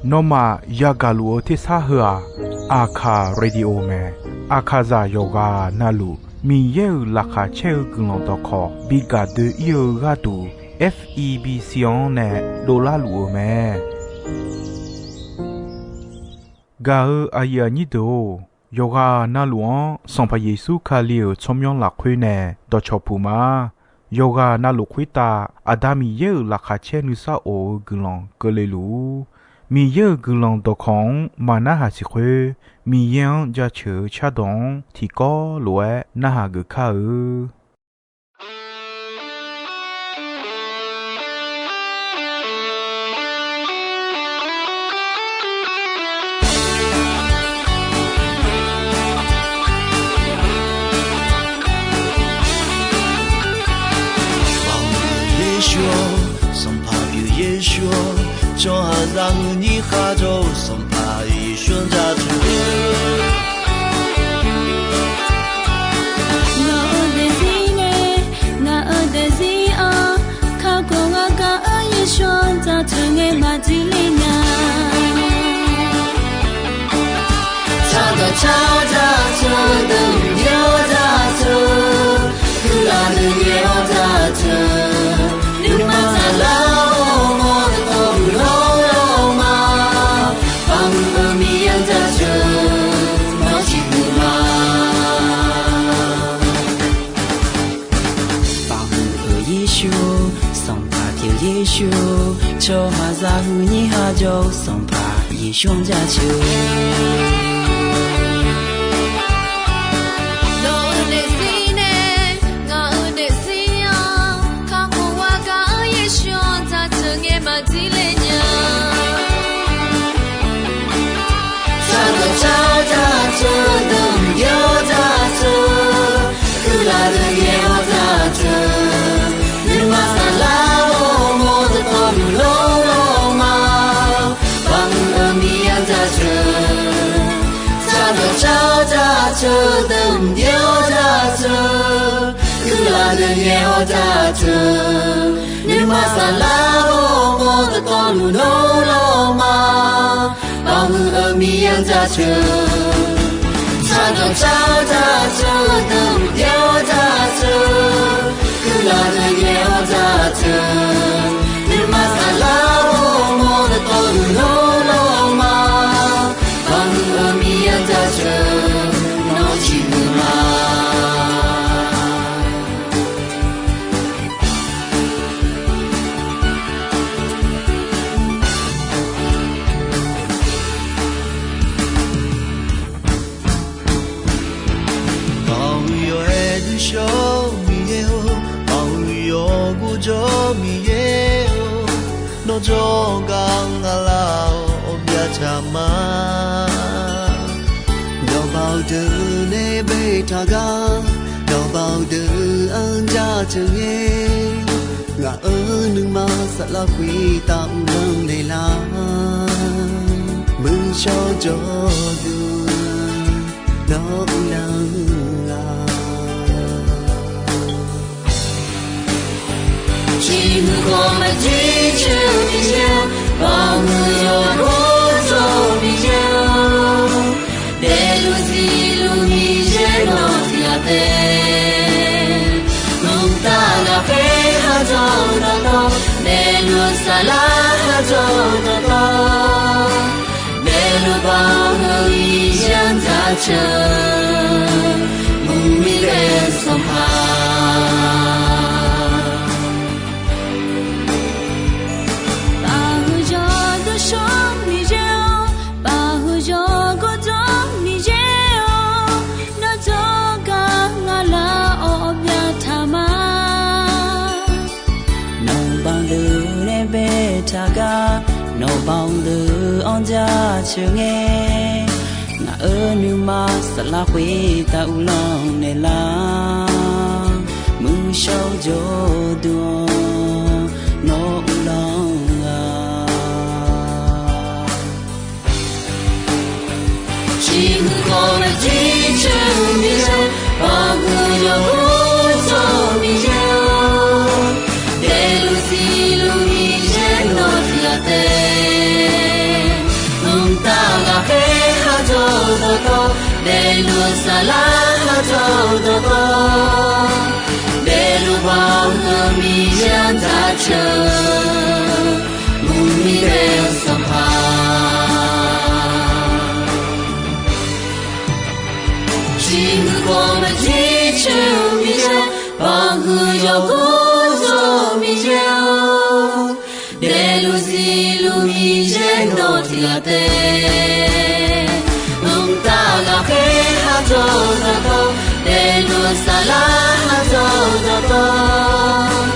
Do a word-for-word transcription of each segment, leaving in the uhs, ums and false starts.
Nawmaf yagaq luf-eu tersar heu-aq, Aqkaq Radio mae. Aqkaqzaq yawqghaq navluf Miqyaer-euq laqkhaq caer-eu guiqlanq dawqkawq bi gaq doe-ir-eu gharduq, F E B C-anr nae dovlar luf-eu mae. Gaq-eu aqyuif aqnyir deuq-or, yawqghaq navluf-anr Sanqpaq Yeqsur Kali-euq tsawrmyanr lafkhoer nae dawqcawq puq ma. Yawqghaq navluf khoertav Aqda Miqyaer-euq laqkhaq caer nuisar of-eu guiqlanq keuvle luf-ur. Miqyaer-euq guiqlanq dawqkawq-anr maqnarhaq siq khoer, Miqyaer-anr jaceuq-eu cardawq-anr tiqkawv lof-aer narhaq geuf kar-eu. Sanqpaq pyeuf Yeqsur-or, tsawrhaqzaq huiqnyir khar jawr-eu Sanqpaq Yeqsur-anr jaceuq. Ngaq-euq daefzir nae, ngaq-euq daefzir-anr, kakhof-awr gaq-eu Yeqsur-anr jaceuq ngae maqdir le nya. Tsaqdawq tsaq-awr jaceuq, deuq mqdeuv-awr jaceuq, guiqlanq deuq yaeq-awr jaceuq, nuima saflar-awr mawr-eu dawqtawvluf lawr-awr ma. Baqhuiq-eu Miqyaer-anr jaceuq, nawr ciqhuiq ma. Baqhuiq-eu Yeqsur, Sanqpaq pyeuf Yeqsur, tsawrhaqzaq huiqnyir khar jawr-eu Sanqpaq Yeqsur-anr jaceuq. Nawq-euq daefzir nae, ngaq-euq daefzir-anr, kakhof-awr gaq-eu Yeqsur-anr jaceuq ngae maqdir le nya. Tsaqdawq tsaq-awr jaceuq, deuq mqdeuv-awr jaceuq, guiqlanq deuq yaeq-awr jaceuq, nuima saflar-awr mawr-eu dawqtawvluf lawr-awr ma. Baqhuiq-eu Miqyaer-anr jaceuq, tsaqdawq tsaq-awr jaceuq, deuq mqdeuv-awr jaceuq, guiqlanq deuq yaeq-awr jaceuq, nuima saflar-awr mawr-eu dawqtawvluf lawr-awr ma. Baqhuiq-eu Miqyaer-anr jaceuq, tsaqdawq tsaq-awr jaceuq, deuq mqdeuv-awr jaceuq, guiqlanq deuq yaeq-awr jaceuq, nuima saflar-awr mawr-eu dawqtawvluf lawr-awr ma. Baqhuiq-eu Miqyaer-anr jaceuq, nawr ciqhuiq ma. Baqhuiq yawqha-aer duqshawr-eu Miqyaer-or, baqhuiq yawqghaq jawr-eu Miqyaer-or, nawr jawrgar ngaq lar-awr byavtaq ma. Dawqbaoq deuq nae baetaq gar, dawqbaoq deuq-anr jaceuq ngae, ngaq-euq nuima saflar khoertav uvlanr naeqlar, muiq shawr jawrduq nawr uvlanr-a. Ciqhuiq khawf maqjir caer-eu Miqyaer-or, baqhuiq yawqghaq jawr-eu Miqyaer-or, daefluf zifluf Miqyaer nawq tiq ghaq taef. Mqtav lafkhoer kharjan-eu dawqtawv, daefluf saflar kharjan-eu dawqtawv, daefluf baqhuiq Miqyaer-anr jaceuq, muiq-eu Miqyaer-eu Sanqpaq. Baqhuiq yawqduq shawr-eu Miqyaer-or, baqhuiq yawqghaq jawr-eu Miqyaer-or, nawr jawrgar ngaq lar-awr byavtaq ma. Nawq baqdeuq nae baetaq gar, nawq baqdeuq-anr jaceuq ngae, ngaq-euq nuima saflar khoertav uvlanr naeqlar, muiq shawr jawrduq nawr uvlanr-a. Ciqhuiq khawf maqjir caer-eu Miqyaer-or, baqhuiq yawqghaq jawr-eu Miqyaer-or, daefluf zifluf Miqyaer nawq tiq ghaq taef. Beqluf saflar hajawr-eu dawqtawv, Beqluf baoq-eu Miqyaer-anr jaceuq-eu, Muqmiq bae-eu Sanqpaq. Ciqhuiq khawf maqjir coer-eu Miqyaer, baqhuiq yawqghaq jawr-eu Miqyaer-or, Beqluf siqluf Miqyaer nawq tiq ghaq taef. Mqtav ghaqkhaer hajawr-eu dawqtawv, Beqluf saflar hajawr-eu dawqtawv,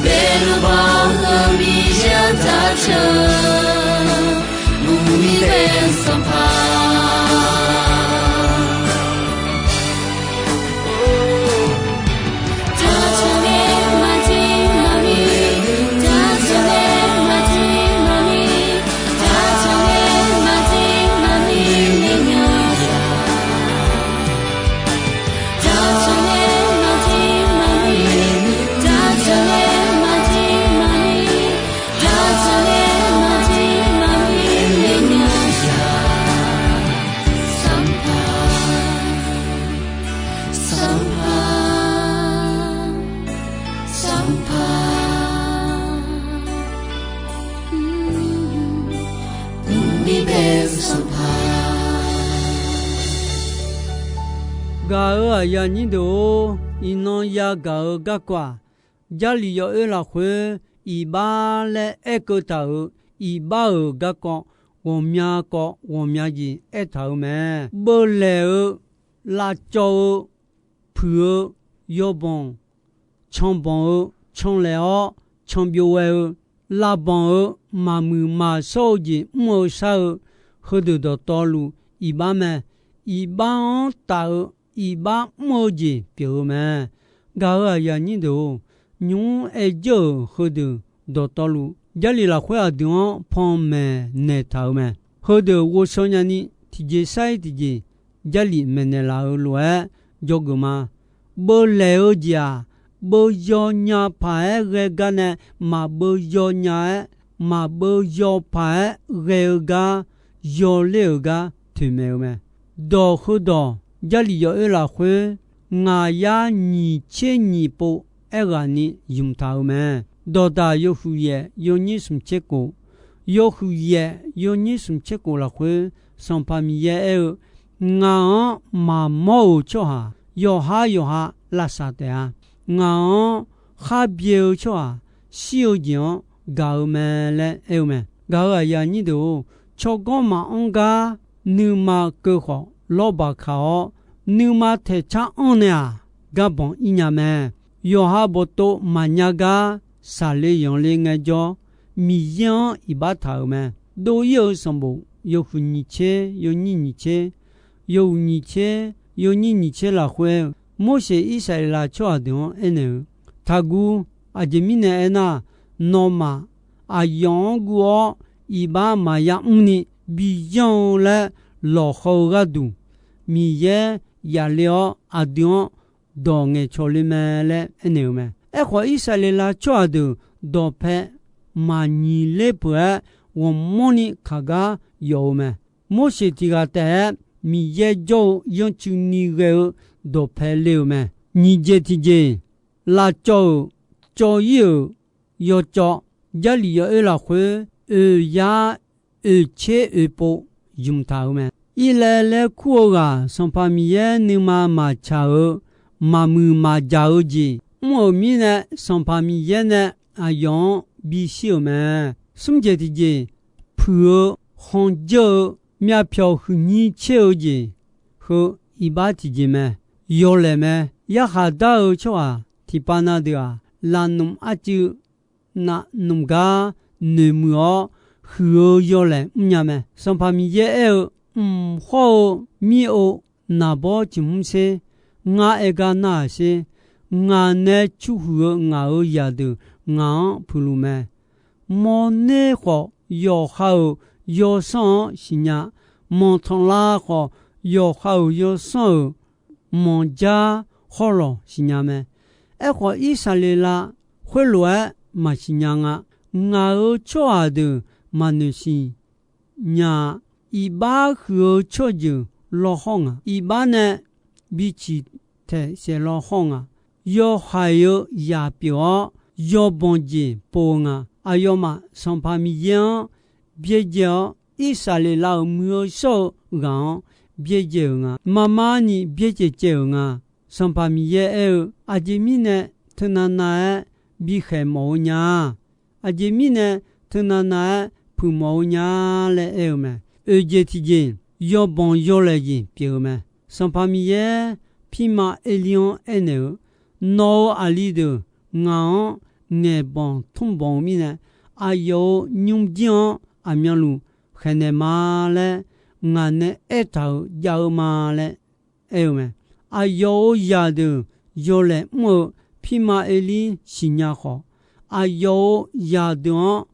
Beqluf baoq-eu Miqyaer-anr jaceuq-eu, Muqmiq bae-eu Sanqpaq. Sanqpaq, Sanqpaq, Sanqpaq, Muqmiq bae-eu Sanqpaq. Gaq-euq aqyuif aqnyir deuq-or, iqnan yagaq-eu garkawv-aq, Jarlif yawoer lafkhoer iqbax laer aerkeuv taq-euq iqbax-euq garkawv ghawqmya kawv ghawqmya jeq aertaq-euq mae. Beuvlaeq-eu, lavcawv-eu, puiq-eu, yawbanq, canbanq-eu, canlaeq-awr canbyov ghae-eu, lavbanq-eu, maqmuiq maqshawr-eu jeq mr-eu shar-eu, heudeuq dawqtawvluf iqbax mae. Iqbax-anr taf-eu iqbax mr-eu jeq pyeuf-eu mae. Gaq-euq aqyuif aqnyir deuq-or, nymq-mr aer jeur-euq heudeuq dawqtawvluf, Jarlif lafkhoer aqdui-anr panmaeq naeqtaq-euq mae. Heudeuq ghovshaw nyani tiqjeq sar-ir tiqjeq, Jarlif maeqnaeq laf-euq lof-aer dzawgeuf ma. Beuvlaeq-eu jeq-aq, beuv yaw nya paq-aer ghae gar nae, maqbeuv yaw nya-aer, maqbeuv yaw paq-aer ghae-eu gar, yawler-euq gar toeqmaeq-eu mae. Dawq heudawq, Jarlif yawoer lafkhoer ngaq yar nyiq tser nyiq pov aerghaqni ymq taq-euq mae. Dawqdaq yawhuiq yaef yawnyir smq tser kof, yawhuiq yaef yawnyir smq tser kof lafkhoer, Sanqpaq Miqyaer aer-eu, Ngaq-anr maqmawr-euq tsawrhaq yawqhar yawqha lavsaq taef-a. Ngaq-anr khar byae-eu tsawrhaq shir-eu jeq-anr gaq-eu mae laer aer-eu mae. Gaq-euq aqyuif aqnyir deuq-or, tsawrganr maqanr gar nuima keuv khawf lawrbaq kaq-awr, nuima taeqcar anr nae-aq, garbanq ir nya mae. Yawqha bawqtov maqnya gar saqle yanqle ngaejawr, Miqyaer-anr iqbax taq-euq mae. Dov-ir-eu sanqbof yawhuiq nyiq tser yawnyir nyiq tser, yawhuiq nyiq tser yawnyir nyiq tser lafkhoer, Morseq Irsaqleqlav tsawrhaq deuq-anr aernaeq-eu, Taqguv. Aqjeq mirnae aernar, nawmaf aqyawf-anr guv-awr iqbax maqya mrni bi yanr-eu laer lawqhaw-eu gharduq, Miqyaer yaf le-awr aqdui-anr dawq ngaeqcawq le mae laer aernaeq-eu mae. Aerkhawf, Irsaqleqlav tsawrhaq deuq dawqpae maqnyiq ler peuq-aer ghawqmanrni kaq gar yawf-eu mae. Morseq tiq ghaq taef-aer Miqyaer jawr-eu yanrcuini ghae-eu dawqpae le-euq mae. Nyiq jeq tiqjeq, lavcawv-euq, cawv-ir-euq, yawcawv, Jarlif yawoer lafkhoer oeq yar oeq tser oeq pov ymq taq-euq mae. Irlaev laer kur-eu ghaq, Sanqpaq Miqyaer nuima maqtsaq-euq, maqmuiq maqjaq-eu jeq mr-euq mirnae, Sanqpaq Miqyaer nae aqyawf-anr bishir-euq mae. Smr jeq tiqjeq, puiq-eu, khanqjeur-eu, myavpyawq huiqnyir tser-eu jeq heu iqbax tiqjeq mae. Yawlaeq mae. Yarkhaq dar-eu tsawrhaq tiqpav na deuq-aq, lafnmq arcuiv navnmq gar noeqmuiq-awr, huiq-eu yawlaeq mrnya mae. Sanqpaq Miqyaer aer-eu, Mq hawr-eu mir-ov, naqbawr ciqhmr sher. Ngar aer gar nar-aq sher. Ngaq nae curhuiq-eu ngaq-euq zaqdeuq ngaq-anr puiqluf mae. Mawrner khawf, yawqha-euq yawsanr-anr siqnya. Manqtanqlav khawf, yawqha-euq yawsanr-euq manqjar hawrlawq siqnya mae. Aerkhawf, Irsaqleqlav khoerlof-aer maqsiq nya nga. Ngaq-euq tsawrhaq deuq maqnoeq siq nya-a. Iqbax huiq-eu tsawrjeuq law hawr nga. Iqbax nae biciq taeq saeq law hawr nga. Yawhaiq-eu zaq pyeuf-awr, yawbanq jeq pov-eu nga. Aqyawfmaf Sanqpaq Miqyaer-anr byaerdzae-awr, Irsaqleqlav-euq muiq-eu shawr-eu ghaq-anr byaerdzae-euq nga. Marmarni byaerdzae caev-euq nga. Sanqpaq Miqyaer aer-eu, Aqjeq mirnae teunav nav-aer bikhaeq mawf-eu nya-a? Aqjeq mirnae teunav nav-aer puiq mawf-eu nya laer aer-eu mae. Oeq jeq tiqjeq, yawbanq yawlaeq jeq pyeuf-eu mae. Sanqpaq Miqyaer pirma Erlir-anr aernaeq-eu, Nawq-euq aqli deuq ngaq-anr ngaeqbanq tmrbanq-eu mirnae, aqyawf-euq nymrjir-anr aqmyanluf khaeqnaeq ma laer ngaq nae aertaq-euq jav-eu ma laer aer-eu mae. Aqyawf-euq zaqdeuq yawlaeq mr-eu pirma Erlir siqnya khawf, aqyawf-euq zaqdeuq-anr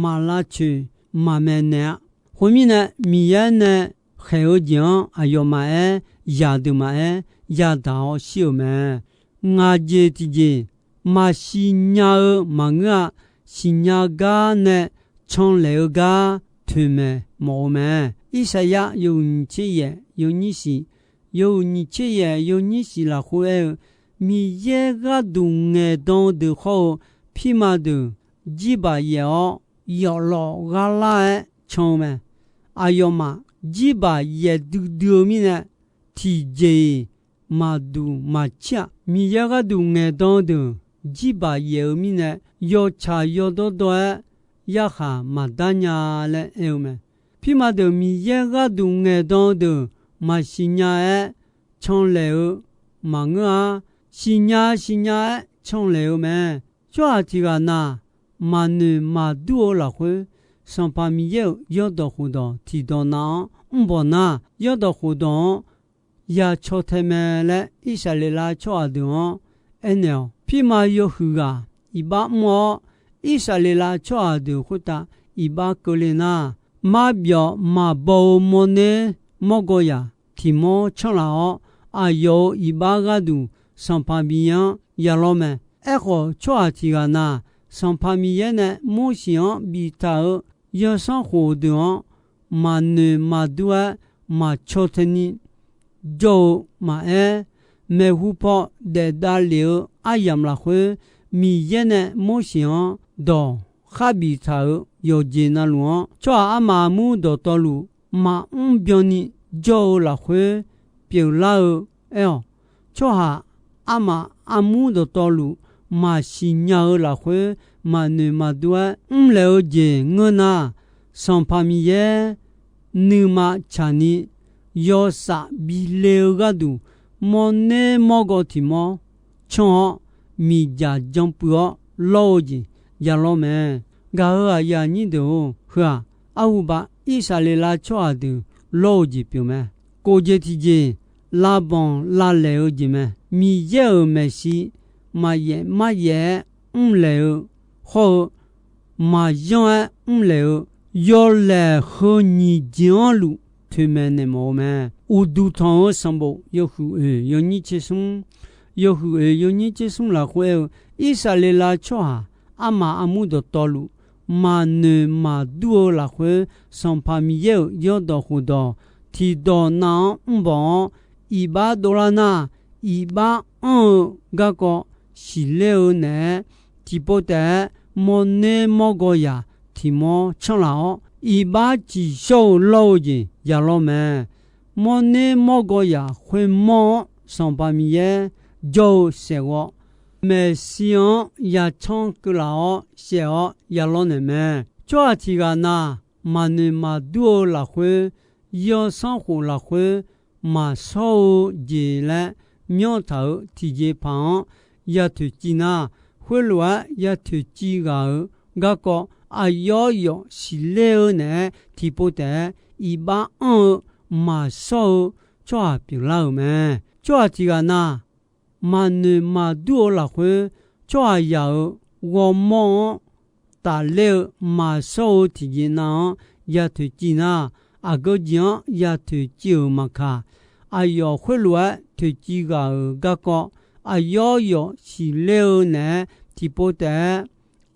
maq lavcoeq maqmaeq naeq-a. Khoermirnae, Miqyaer nae khaeq-eu jeq-anr aqyawf maqaer, zaqdeuq maqaer, yadaq-awr shir-euq mae. Ngaq jeq tiqjeq, maqsiq nya-eu maqngeur-a. Siqnya gar nae canlaeq-eu gar toeqmaeq mawf-eu mae. Irsaqyar yawhuiq nyiq tser yaef yawnyir shiq, yawhuiq nyiq tser yaef yawnyir shiq lafkhoer aer-eu, Miqyaer gharduq ngaeqdan-eu deuq hawr-eu pirma deuq jirbaq yaef-awr, yawflawf gharlar-aer can-eu mae. Aqyawfmaf jirbaq yaef duidui-eu mirnae, tiqjeq-iq maqduq maqcir-aq, Miqyaer gharduq ngaeqdan-eu deuq jirbaq yaef-eu mirnae, yawtsaq yawdawr dawr-aer yarkhaq maqdar nya laer aer-eu mae. Pirma deuq Miqyaer gharduq ngaeqdan-eu deuq maqsiq nya-aer canlaeq-eu maqngeur-a. Siqnya siqnya-aer canlaeq-eu mae. Tsawrhaq tiq ghaq na maqnoeq maqdur-eu lafkhoer, Sanqpaq Miqyaer-euq yawrdawq khofdawq tiqdawq nav-anr mrbawq nar, yawrdawq khofdawq-anr ya caw tae mae laer Irsaqleqlav tsawrhaq deuq-anr aernaeq-awq. Pirma yawhuiq ghaq iqbax mr-awr, Irsaqleqlav tsawrhaq deuq khoertav iqbax keuvle nar, marbyawf maqbaw-eu mawrner mawrgawr zaq tiq mawr canr laf-awr, aqyawf-euq iqbax gharduq Sanqpaq Miqyaer-anr ya lawr mae. Aerkhawf, tsawrhaq tiq ghaq na, Sanqpaq Miqyaer nae Morseq-anr biftaq-euq yawsanr khof deuq-anr maqnoeq maqdur-aer maqcaw tae ni jawr-eu maqaer, maeqhu paw daef davlef-eu aryamq lafkhoer, Miqyaer nae Morseq-anr dawq khar biftaq-euq yawqjeq navluf-anr, tsawrhaq armaf armur dawqtawvluf maqmr byanni jawr-eu lafkhoer pyeuflar-eu aer-awq. Tsawrhaq armaf armur dawqtawvluf maqsiq nya-eu lafkhoer maqnoeq maqdur-aer mrlaeq-eu jeq ngeur nar, Sanqpaq Miqyaer nuima tsaqni yawsaf bile-eu gharduq mawrner mawrgawr tiq mawr canr-awr, miqdzaq janpuiv-awr lawr-eu jeq ya lawr mae. Gaq-euq aqyuif aqnyir deuq-or, heu-aq, arhuba Irsaqleqlav tsawrhaq deuq lawr-eu jeq pyeuf mae. Kof jeq tiqjeq, lavbanq lavlaeq-eu jeq mae. Miqyaer-euq maeqshi maqyaef maryaef-aer mrlaeq-eu hawr-eu, maqyanr-aer mrlaeq-eu, yawlaeq heu nyiq jeq-anr luf toeqmaeq naeq mawf-eu mae. Uqduq tanq-eu sanqbof yawhuiq oeq yawnyir tser smr, yawhuiq oeq yawnyir tser smr lafkhoer aer-eu, Irsaqleqlav tsawrhaq armaf armur dawqtawvluf maqnoeq maqdur-eu lafkhoer, Sanqpaq Miqyaer-euq yawrdawq khofdawq tiqdawq nav-anr mrbawq-awr, iqbax dovlar nar, iqbax anr-eu garkawv siqler-eu naeq-aer, tiqpov taef-aer mawrner mawrgawr zaq tiq mawr canr laf-awr, iqbax ciqshawr-eu lawr-eu jeq ya lawr mae. Mawrner mawrgawr zaq khoermawr-anr Sanqpaq Miqyaer jawr-eu saef ghawv maeqshi-anr yacanr keuv laf-awr saef-awr ya lawr naeq mae. Tsawrhaq tiq ghaq na maqnoeq maqdur-eu lafkhoer, yawsanr khof lafkhoer maqshawr-eu jeq laer myanrtaq-euq tiqjeqpaq-anr ya toeqciv nar, khoerlof-aer ya toeqciv ghaq-euq garkawv aqyawf yawf siqler-eu naeq-aer tiqpov taef-aer iqbax anr-eu maqshawr-eu tsawrhaq pyeuflar-euq mae. Tsawrhaq tiq ghaq na maqnoeq maqdur-eu lafkhoer, tsawrhaqzaq-euq ghawrmawr-anr tafler-eu maqshawr-eu tiqjeq nav-anr ya toeqciv nar, aqgeu jeq-anr ya toeqciv-euq maqkaq, aqyawf khoerlof-aer toeqciv ghaq-euq garkawv aqyawf yawf siqler-eu naeq-aer tiqpov taef-aer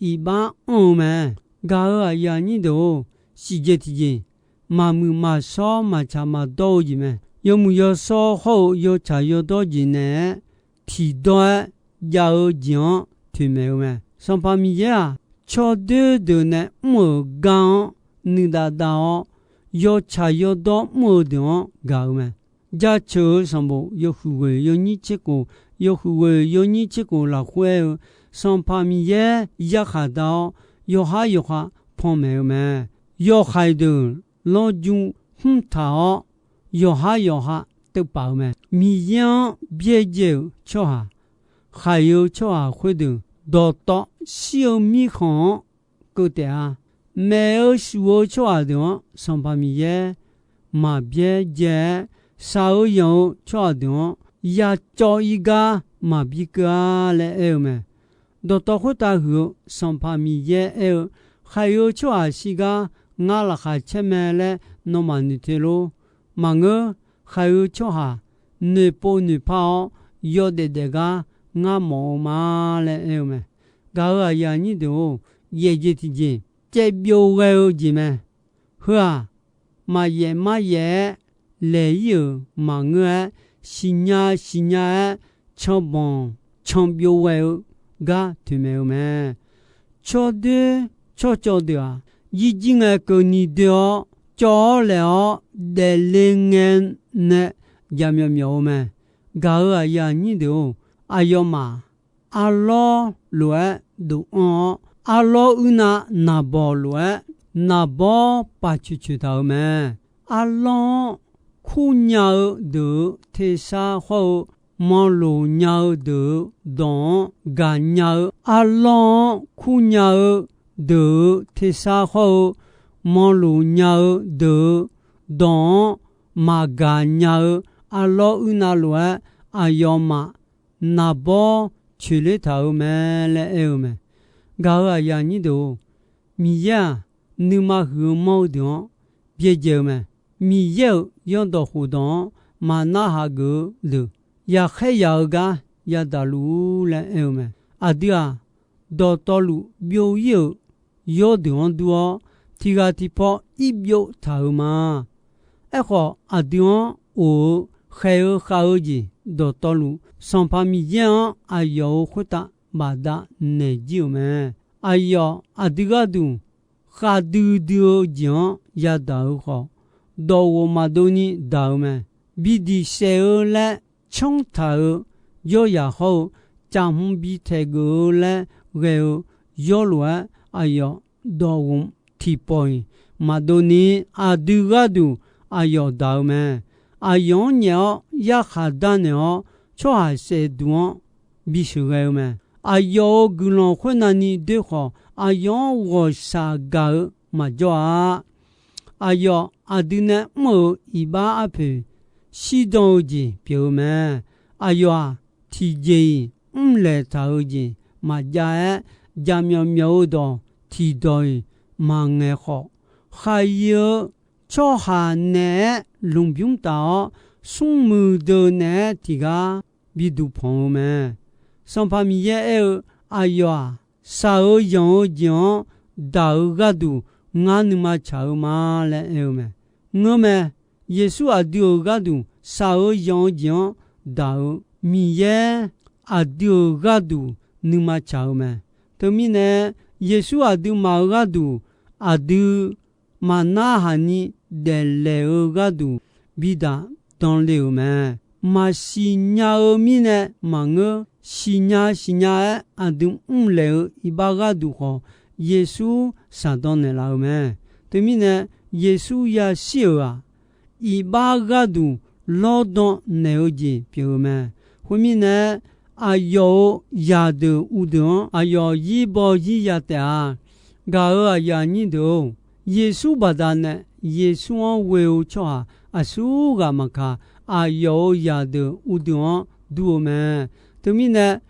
iqbax anr-eu mae. Gaq-euq aqyuif aqnyir deuq-or, siqjeq tiqjeq, maqmuiq maqshawr maqtsaq maqdawr-eu jeq mae. yawmuiq yawshawr hawr-eu yawtsaq yawdawr jeq naeq-aer tiqdawr-aer jav-eu jeq-anr toeqmaeq-eu mae. Sanqpaq Miqyaer-aq, tsawrdoer deuq nae mr-euq gar-anr nuidav dav-awr, yawtsaq yawdawr mr-eu deuq-anr gaq-eu mae. Jaceuq-eu sanqbof yawhuiq ghoeq yawnyir tser khof, yawhuiq ghoeq yawnyir tser khof lafkhoer aer-eu, Sanqpaq Miqyaer yarkhaq dar-awr, yawqhar yawqha panmaeq-eu mae. Yawhaiq deuq lawrjmr hmr taq-awr, yawqhar yawqha teuvpaf-eu mae. Miqyaer-anr byaerdzae-euq tsawrhaq, khaiq-eu tsawrhaq khoerdeuq dawqtawv shir-eu mirkhanq-anr keuv taef-a. Maef-eu shuf-eu tsawrhaq deuq-anr Sanqpaq Miqyaer maqbyaerdzae-aer, shaq-eu yanq-eu tsawrhaq deuq-anr yacawv-ir gar maqbi keuv-a laer aer-eu mae. Dawqtawv khoertav huiq-eu Sanqpaq Miqyaer aer-eu, khaiq-eu tsawrhaq shir gar ngar laqkhaq caer mae laer nawmaf noeq te lor. Maqngeur, khaiq-eu tsawrhaq noeqpov noeqpar-awr yawdaef daef gar ngar mawf-eu ma laer aer-eu mae. Gaq-euq aqyuif aqnyir deuq-or, yaeq jeq tiqjeq caev byov ghae-eu jeq mae. Heu-aq, maqyaef maryaef-aer laeq-ir-euq maqngeur-aer, siqnya siqnya-aer canbanq canbyov ghae-eu gar toeqmaeq-eu mae. Tsawrdoer tsawrcawv deuq-aq, jirjir ngae keuvni doe-awr, cawv-awr laef-awr daefle ngae nae jaqmyawf myawf-eu mae. Gaq-euq aqyuif aqnyir deuq-or, aqyawfmaf arlawr lof-aer dof-anr-awr, arlawr uirnav naqbawq lof-aer naqbawr paf coeq coeq taq-euq mae. Arlawr-anr kurnya-eu deuq-euq tersar hawr-eu, manloq nya-eu deuq-euq dawq-anr gaqnya-eu, arlawr-anr kurnya-eu deuq-euq tersar hawr-eu, manloq nya-eu deuq-euq dawq-anr maqgaq nya-eu arlawr uirnav lof-aer, aqyawfmaf naqbawr coeqler taq-euq mae laer aer-eu mae. Gaq-euq aqyuif aqnyir deuq-or, Miqyaer-aq, nuima huiq-eu manr-eu deuq-anr byaerdzae-eu mae. Miqyaer-euq zanrdawq khofdawq-anr maqnar hageuf-eu deuq, yaqkhaer yaq-eu gar yadaq luf-ur laer aer-eu mae. Aqdui-aq, dawqtawvluf byov-ir-euq yawrdeuq-anr dur-awr, tiq ghaq tiqpaw ir byov taq-euq ma. Aerkhawf, aqdui-anr of-eu khaeq-eu khav-eu jeq dawqtawvluf, Sanqpaq Miqyaer-anr aqyawf-euq khoertav bafdav naeq jir-euq mae. Aqyawf aqdui gharduq khavdui dui-eu jeq-anr yadaq-eu khawf, dawqghof maqdov ni daq-eu mae. Bi diq saef-eu laer canr taq-euq yawryaq hawr-eu, caqhmq bi taeq geuf-eu laer ghae-eu yawr lof-aer, aqyawf dawqghof tiqpawf-iq maqdov ni, aqdui gharduq aqyawf daq-eu mae. Aqyawf-anr nyaef-awr yarkhaq darnaeq-awr, tsawrhaq saef duq-anr bisheuq ghae-eu mae. Aqyawf-euq guiqlanq khoernavni doer khawf, aqyawf-anr ghawqshaq gaq-eu maqjawr-a. Aqyawf aqdui nae mr-euq iqbax arpoeq shirdan-eu jeq pyeuf-eu mae. Aqyawf-aq, tiqjeq-iq mrlaeq taq-eu jeq maqjav-aer, jaqmyawf myawf-eu dawq tiqdawq-iq maqngaeq khawf, khaqyi-eu tsawrhaq naeq-aer lmqbymr taf-awr, smrmuiq deuq naeq-aer tiqgar bi duqpanq-eu mae. Sanqpaq Miqyaer aer-eu, aqyawf-aq, shaq-eu yanq-eu jeq-anr daq-eu gharduq ngar nuima tsaq-eu ma laer aer-eu mae. Ngeurmae, Yeqsur aqdui-euq gharduq shaq-eu yanq-eu jeq-anr daq-eu Miqyaer aqdui-euq gharduq nuima tsaq-eu mae. Teumirnae, Yeqsur aqduimaf-euq gharduq aqdui maqnar haq ni daeflaeq-eu gharduq bidaq danle-euq mae. Maqsiq nya-eu mirnae maqngeur, siqnya siqnya-aer aqdui mrlaeq-eu iqbax gharduq khawf, Yeqsur shaqdan naeqlaf-eu mae. Teumirnae, Yeqsur yashir-euq-aq, iqbax gharduq lawrdan naeq-eu jeq pyeuf-eu mae. Khoermirnae, aqyawf-euq zaqdeuq uvdeuq-anr aqyawf zir baw zir ya taef-a. Gaq-euq aqyuif aqnyir deuq-or, Yeqsur baqdanae Yeqsur-anr ghoe-eu tsawrhaq aqsurghaq maqkaq, aqyawf-euq zaqdeuq uvdeuq-anr dur-eu mae. Teumirnae,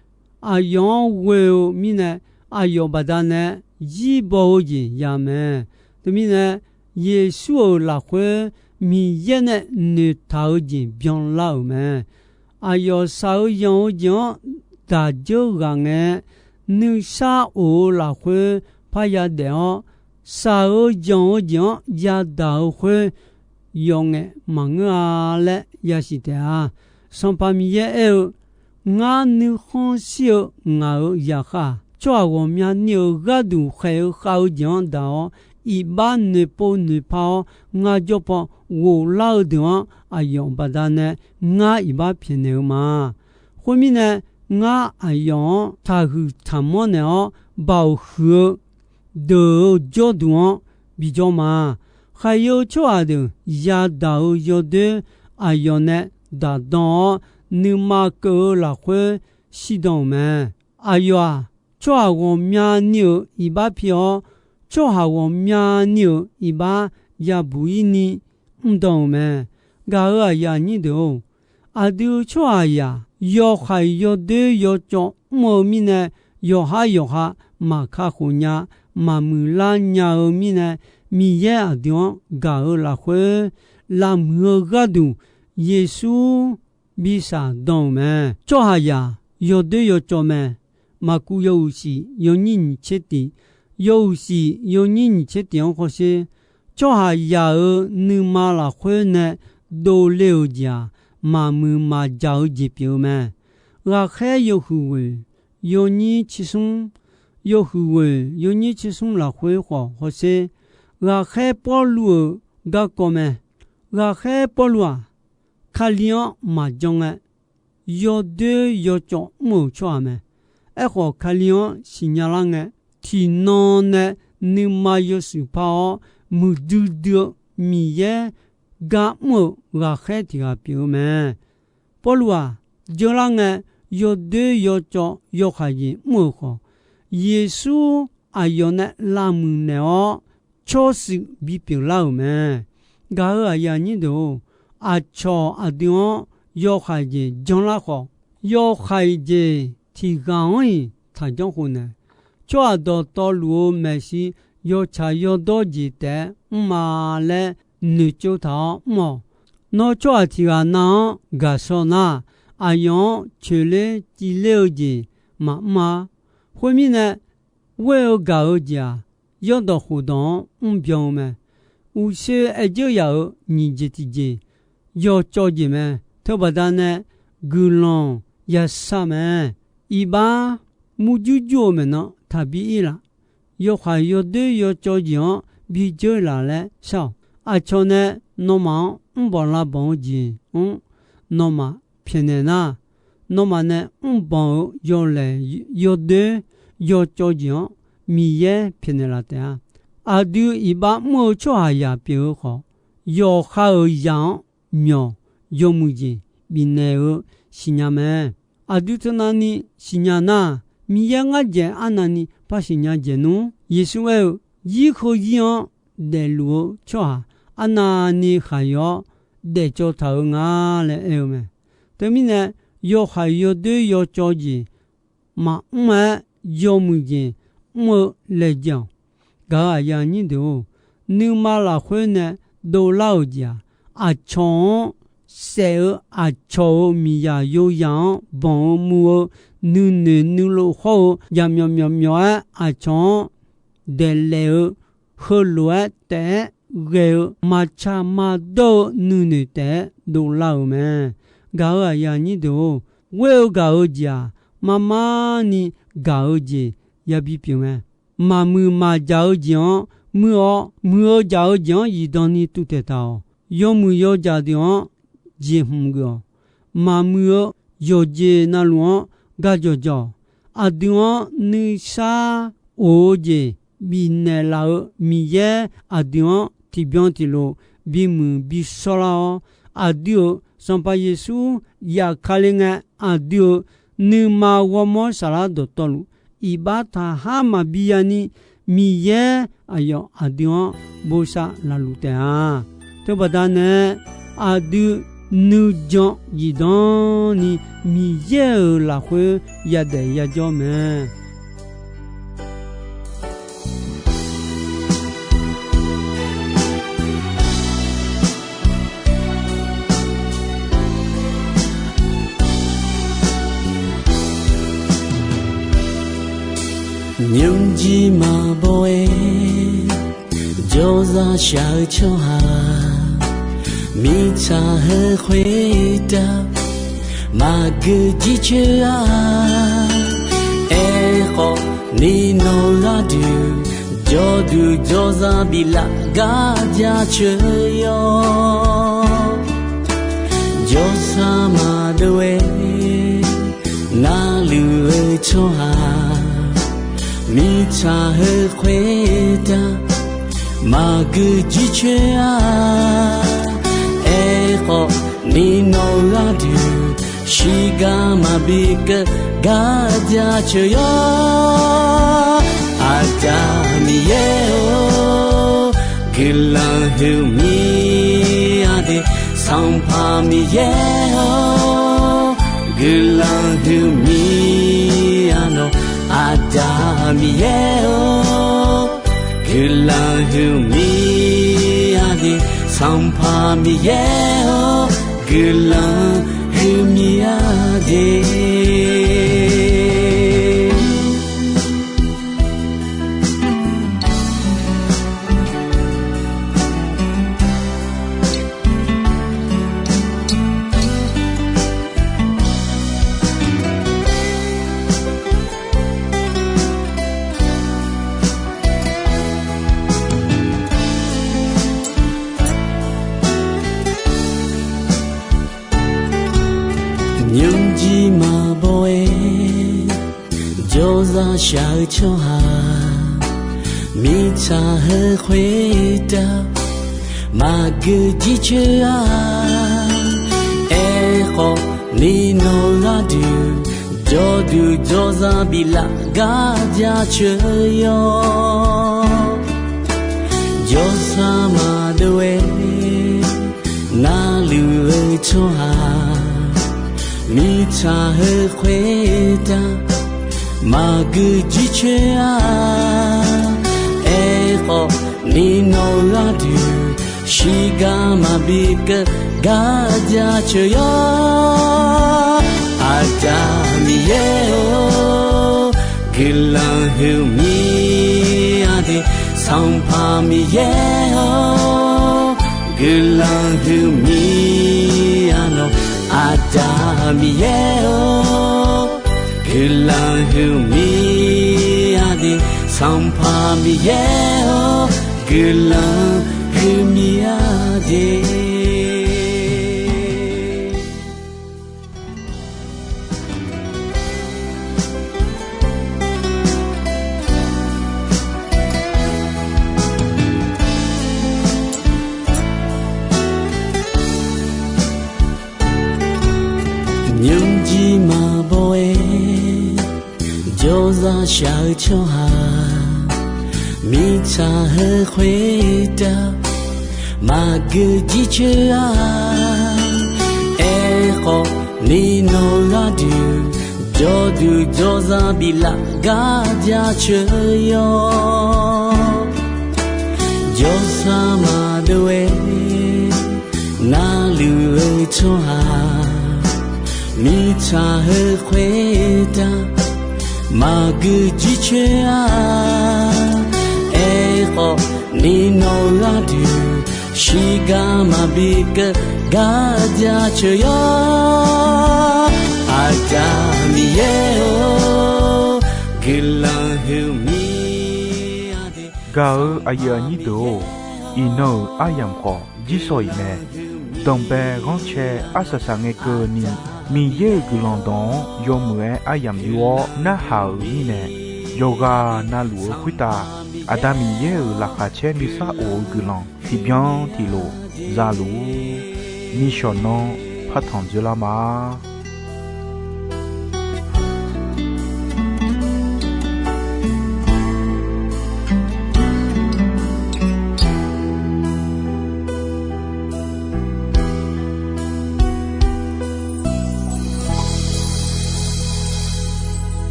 aqyawf-anr ghoe-eu mirnae, aqyawf baqdanae zir baw-eu jeq ya mae. Teumirnae, Yeqsur-euq lafkhoer Miqyaer nae noeqtaq-eu jeq byanlar-euq mae. Aqyawf shaq-eu yanq-eu jeq-anr daqdzeur ghaq ngae, nuisar of-eu lafkhoer parya daef-awr, shaq-eu yanq-eu jeq-anr yadaq-eu khoer yawf ngaef maqngeur-a laer yasiq taef-a. Sanqpaq Miqyaer aer-eu, Ngar nuikhanr shir-eu ngaq-euq zaqkhav-aq, tsawrhaq ghawqmyani-euq gharduq khaeq-eu khav-eu jeq-anr daq-awr, iqbax noeqpov noeqpa-awr, ngar jawr paw ghoflar-eu deuq-anr aqyawf baqdanae ngar iqbax pyaeqnaeq-eu ma. Khoermirnae, ngar aqyawf-anr taqhuiq taqmanr naeq-awr, baoq huiq-eu deuq-euq jawrduq-anr bijawr ma. Khaqyeu tsawrhaq deuq yadaq-eu yawdoer aqyawf nae daqdan-awr, nuima keuv-eu lafkhoer shirdan-euq mae. Aqyawf-aq, tsawrhaq ghawqmyani-euq iqbax pi-awr, tsawrhaq ghawqmyani-euq iqbax yabuq-ir ni mrdan-euq mae. Gaq-euq aqyuif aqnyir deuq-or, aqdui tsawrhaqzaq yawkhaeq yawdoer yawcawv mr-eu mirnae, yawqhar yawqha maqkakhof nya, maqmuiqlar nya-eu mirnae, Miqyaer aqdui-anr gaq-eu lafkhoer lavmuiq-eu gharduq Yeqsur bi shafdan-euq mae. Tsawrhaqzaq yawdoer yawcawv mae. Maqkuv yawhuiq shif yawnyir nyiq tser tiq, yawhuiq shif yawnyir nyiq tser tiq-anr hawsher. Tsawrhaqzaq-euq nuima lafkhoer nae dovle-euq jeq-aq, maqmuiq maqjaq-eu jeq pyeuf-eu mae. Ghaqkhaer yawhuiq ghoeq yawnyir tser smr, yawhuiq ghoeq yawnyir tser smr lafkhoer khawf hawsher. Ghaqkhaer Pawrluv-euq garkawv mae. Ghaqkhaer Pawrluv-aq, Kali-anr maqjan ngae, yawdoer yawcawv mr-euq tsawrhaq mae. Aerkhawf, Kali-anr siqnya lar ngae, tiqnan nae nuima yawshuif par-awr, muiqdui dui-eu Miqyaer gar mr-euq ghaqkhaer tiq ghaq pyeuf-eu mae. Pawrluv-aq, jeurlar ngae, yawdoer yawcawv yawkhaeq jeq mr-euq khawf, Yeqsur aqyawf nae lavmuiq naeq-awr, tsawrshuif bipyeuf lar-euq mae. Gaq-euq aqyuif aqnyir deuq-or, aqcawq aqdui-anr yawkhaeq jeq janlar khawf, yawkhaeq jeq tiq ghaq-anr-iq taqjanr khof nae, tsawrhaq dawqtawvluf-eu maeqshi yawtsaq yawdawr jeq taef-aer mr ma laer noeqtsov taq-awr mr-awq. Nawr tsawrhaq tiq ghaq nav-anr gaqshaw nar, aqyawf-anr coeqler civler-eu jeq maqmr-a. Khoermirnae, ghoer-eu gaq-eu jeq-aq, yawrdawq khofdawq-anr mrbyan-eu mae. Uqshoe aer dzeur yaf-euq nyiq jeq tiqjeq, yawcawv jeq mae. Teubaqda nae guiqlanq yashar mae. Iqbax murjur jur-eu maeqnan taqbi ir laf. Yawkhaeq yawdoer yawcawv jeq-anr bi dzeur laf laer shar-awq. Aqcawq nae nawmaf-anr mrbanq lavbanq-eu jeq-anr nawmaf pyaeqnaeq nar, nawmaf nae mrbanq-eu yawlaeq yawdoer yawcawv jeq-anr Miqyaer pyaeqnaeq laf taef-a. Aqdui iqbax mr-eu tsawrhaqzaq pyeuf-eu khawf, yawqha-euq zaq-anr myawq yawmuiq jeq bifnaeq-eu siqnya mae. Aqdui teunavni siqnya nar, Miqyaer ngar dzaeq arnavni par siqnya dzaeq nmr. Yeqsur aer-eu, Zir heu zir-anr daefluf-eu tsawrhaq arnavni khaqyaw-awr daefcawv taq-euq nga laer aer-eu mae. Teumirnae, yawkhaeq yawdoer yawcawv jeq maqmr-aer yawmuiq jeq mr-eu laejae-awq. Gaq-euq aqyuif aqnyir deuq-or, nuima lafkhoer nae dovlar-euq jeq-aq, aqcawq-anr saef-eu aqcawq-euq miqzaq yoyaq-anr banq-eu muv-eu nuinoeq nuilov hawr-eu yaqmyawf myawf myawf-aer aqcawq-anr daeqlaef-eu heulof-aer taef-aer ghae-eu maqtsaq maqdawr-eu nuinoeq taef-aer dovlar-euq mae. Gaq-euq aqyuif aqnyir deuq-or, ghoer-eu gaq-eu jeq-aq, marmarni gaq-eu jeq yabi pyeuf mae. Maqmuiq maqjaq-eu jeq-anr muir-awr, muiq-eu jaq-eu jeq-anr zifdan ni tuvtaeq taq-awq. Yawmuiq yawjaq deuq-anr jeqhmq geuf-awq. Maqmuiq-eu yawqjeq navluf-anr gajawq jawq-awq. Aqdui-anr nuisar of-eu jeq bifnaeq laf-eu Miqyaer aqdui-anr tiqbyan tiqlof bimuiq bishawrlar-awr, aqdui-euq Sanqpaq Yeqsur zafkale ngae, aqdui-euq nuima ghawrmawr saflar dawqtawvluf iqbax taqhar maqbi yani Miqyaer aqyawf aqdui-anr bosav lafluf taef-a. Teubaqda nae aqdui nuijan zifdan ni Miqyaer-euq lafkhoer yadaef yajawr mae. Nymrjir maqbaw-aer jawrzaq shaq-eu tsawrhaq, Mirtsaq heu khoertav maqgeu jircoer-a. Aerkhawf ni nawq-eu gharduq jawrduq jawrzar biflaf gar jaceuq yawr. Jawrsar maqdov-aer narluf-eu tsawrhaq, mirtsaq heu khoertav maqgeu jircoer-a. Aerkhawf ni nawq-eu gharduq shiqgar maqbi keuv gar jaceuq yawr. Aqda Miqyaer-or, guiqlanq huiqmir-a de. Sanqpaq Miqyaer-or, guiqlanq huiqmir-a nawq. Aqda Miqyaer-or, guiqlanq huiqmir-a de. Sanqpaq Miqyaer-or, guiqlanq huiqmir-a de. Nymrjir maqbaw-aer jawrzar shaq-eu tsawrhaq, mirtsaq heu khoertav maqgeu jircoer-a. Aerkhawf ni nawq-eu gharduq jawrduq jawrzar biflaf gar jaceuq yawr. Jawrsar maqdov-aer narluf-eu tsawrhaq, mirtsaq heu khoertav maqgeu jircoer-a. Aerkhawf ni nawq-eu gharduq shiqgar maqbi keuv gar jaceuq yawr. Aqda Miqyaer-or, guiqlanq huiqmir-a de. Sanqpaq Miqyaer-or, guiqlanq huiqmir-a nawq. Aqda Miqyaer-or, guiqlanq huiqmir-a de. Sanqpaq Miqyaer-or, guiqlanq huiqmir-a de. Nymrjir maqbaw-aer jawrzar shaq-eu tsawrhaq, mirtsaq heu khoertav maqgeu jircoer-a. Aerkhawf ni nawq-eu gharduq jawrduq jawrzar biflaf gar jaceuq yawr. Jawrsar maqdov-aer narluf-eu tsawrhaq, mirtsaq heu khoertav maqgeu jircoer-a. Aerkhawf ni nawq-eu gharduq shiqgar maqbi keuv gar jaceuq yawr. Aqda Miqyaer-or, guiqlanq huiqmir-a de. Gaq-eu aqyuif aqnyir deuq-or, iqnan-euq aryamq khawf jirsawq iq mae. Danqbae ghanrcae arsaq saq ngae keuvni, Miqyaer-euq guiqlanq dawq-anr yawmuiq-aer aryamq yur-awr narhaq-euq mirnae, yawqghaq navluf-eu khoertav Aqda Miqyaer-euq laqkhaq caer nuisar of-eu guiqlanq tiqbyan tiqlof za luf-ur. Nishawq nanr partanq dzoerlar ma.